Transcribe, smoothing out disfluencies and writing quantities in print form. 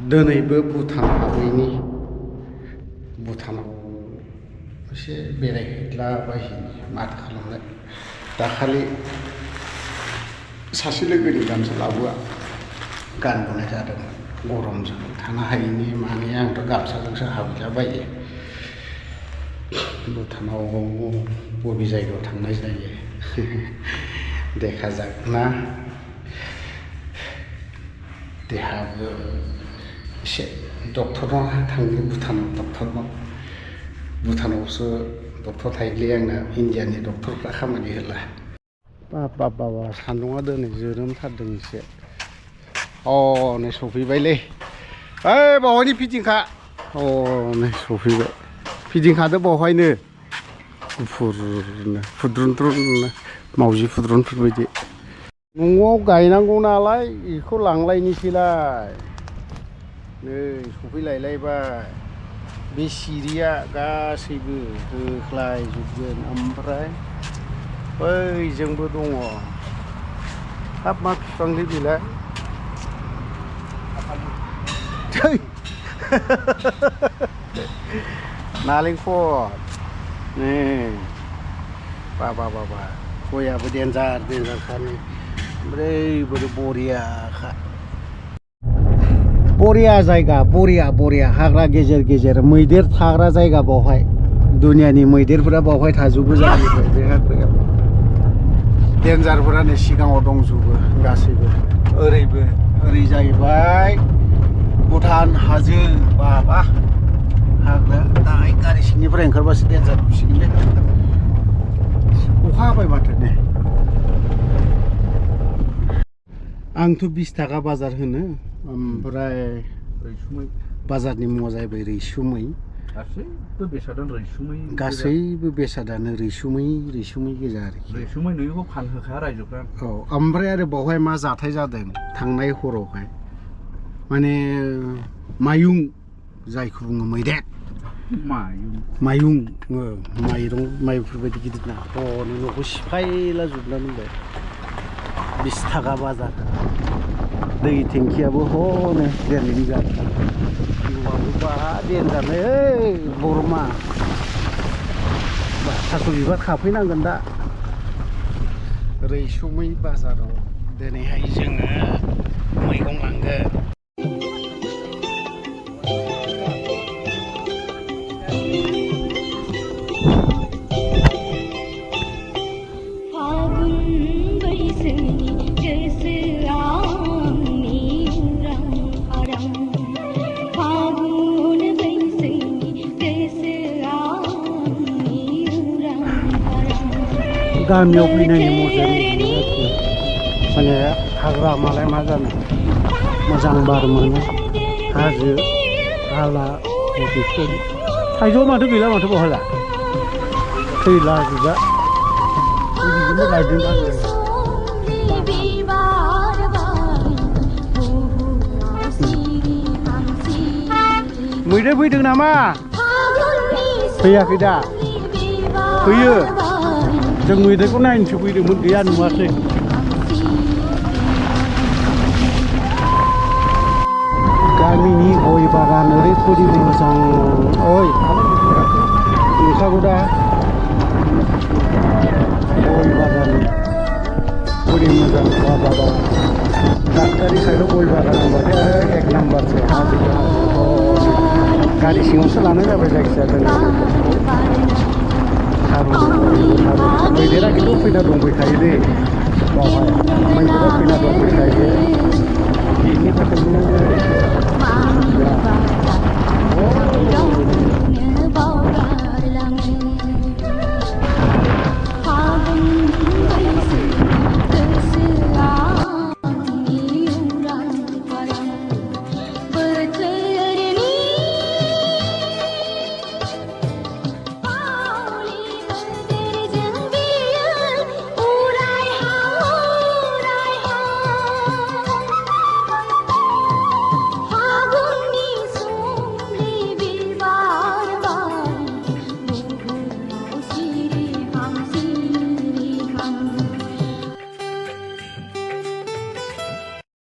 दिनैबो भुटान हाबैनि भुटानाव एसे बेरायहैलाबायहैनि माथो खालामनो दाखालि सासे लोगोनि गामसा लाबोआ गानबोनाय जादोंमोन गरमजों थानो हायैनि माने आंथ' गामसाजोंसो हाबैलाबायो भुटानाव बबे जायगायाव थांनाय जायो देखा जाक ना देहाबो एसे डक्टरनाव थांनो भुटानाव भुटानावसो डक्टर थायोलै आंना इन्डियानि डक्टरफ्रा खामानि होला बाबा सान्दुङा दिनै जोरोमथारदों एसे नै सफैबायलै ओइ बावहायनि फिटिंखा नै सफैबाय फिदिंखादो बावहायनो गुफुरनो फुद्रुनद्रुननो मावजि फुद्रुनफोरबायदि न'आव गायनांगौ नालाय बेखौ लांलायनोसैलाय नै सफैलायलायबाय बे सिरिया गासैबो होख्लायजोबगोन ओमफ्राय बैजोंबो दङ हाब मा बिफांलै बेलाय नालेंखर नै बाबा गयाबो देन्जारखा नै ओमफ्राय बोरै बरिया जायगा बरिया हाग्रा गेजेर मैदेर थाग्रा जायगा बावहाय दुनियानि मैदेरफोरा बावहाय थाजोबो जाहैबाय बे हाग्रायाव देन्जारफोरा नै सिगाङाव दंजोबो गासैबो ओरै जाहैबाय भुटान हाजो बाबा हाग्रा दाहाय गारि सिंनिफ्राय ओंखारबासो देन्जार नुसिगोनलै अखा हाबाय माथो ने आंथ' 20 थाखा बाजार होनो ओमफ्राय बाजारनि मुङा जाहैबाय रैसुमै गासैबो बेसादानो रैसुमै गोजा आरोखि रैसुमै नुयैखौ फानहोखा रायजोफ्रा औ ओमफ्राय आरो बावहाय मा जाथाय जादों थांनाय हरावहाय माने मायुं जायखौ बुङो मैदेर मायुं माइफोरबायदि गिदिर ना न'खौ सिफायला जोबनानै दोनबाय 20 थाखा बाजार दै टेंकियाबो हनै देरलिं जादों जिउआबो बा देनजारलै ओइ बरमा थास' बिबार खाफैनांगोन दा रैसुमै बाजाराव दिनैहाय जोङो मैगं लांगोन गामियाव फैनायनि मजा माने हाग्रा मालाय मा जानो मोजां बार मोनो हाजो हाला बेफोर थाइजौआ माथो गैला माथो बहाला थैला जोबा बिदिनो गायदों मैदेर फैदों नामा फैयाखै दा फैयो जों मैदेरखौ नायनोसो फैदोंमोन गैया नुवासै गामिनि गय बागान ओरैबायदि मोजां ओइ नुखागौ दा गय बागान ओरै मोजां बाबा डाक्टारि साइडआव गय बागान होनबाथाय आरो 1 नाम्बारसो हाजो गारि सिङावसो लानाय जाबाय जायखिजाया जों मैदेरा खिन्थु फैना दंफैखायो दे बावहाय मैदेरा फैना दंफैखायो